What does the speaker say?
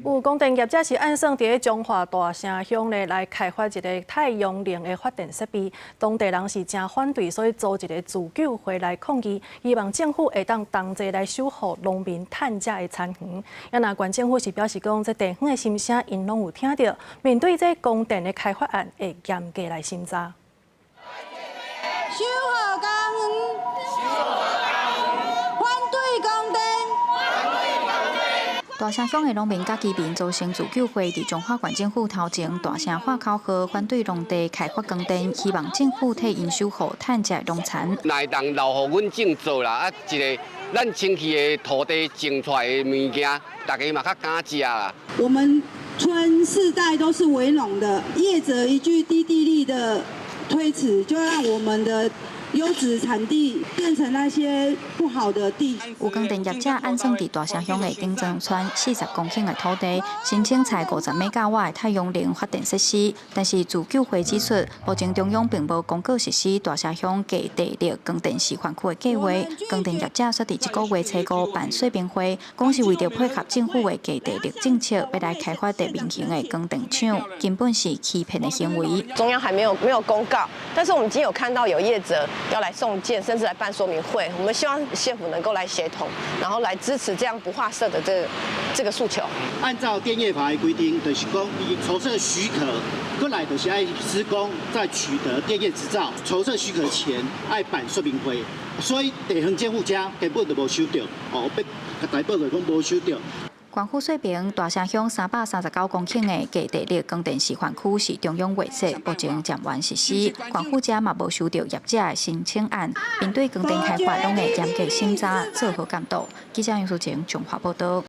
有光電業者是按算佇彰化大城鄉咧來開發一个太陽能的發電設備，當地人是誠反對，所以組一个自救會來抗議，希望政府會當同齊來守護農民趁食的田園。啊，若縣政府是表示講，這地方的心聲𪜶攏有聽著，面對這光電的開發案，會嚴格來審查。守護家園，反對光電。大城鄉的農民佮居民組成自救會，佇彰化縣政府頭前大聲喊口號，反對農地開發光電，希望政府替𪜶守護趁食農田。若會當留予阮種作啦，啊，一个咱清氣的土地種出來的物件，大家嘛較敢食啦。我們村世代都是為農的，業者一句低地利的推辭，就讓我們的優質產地變成那些不好的地。有光電業者按算佇大城鄉的頂莊村40公頃的土地，申請採50兆瓦的太陽能發電設施，但是自救會指出，目前中央並無公告實施大城鄉低地力光電示範區的計劃。光電業者煞佇這个月初五辦說明會，講是為著配合政府的低地力政策，欲來開發地面型的光電廠，根本是欺騙的行為。中央還沒有公告，但是我們已經有看到有業者要來送件，甚至來辦說明會。我們希望縣府能夠來協同，然後來支持這樣不劃設的這個訴求。按照電業法的規定，就是講你籌設許可，過來就是愛施工，再取得電業執照。籌設許可前愛辦說明會，所以地方政府遮根本就無收著，哦，欲共台報告講無收著。縣府說明，大城鄉339公頃的低地力光電示範區是中央劃設，目前暫緩實施。縣府遮嘛無收著業者的申請案，面對光電開發，攏會嚴格審查，做好監督。記者楊淑晴，彰化報導。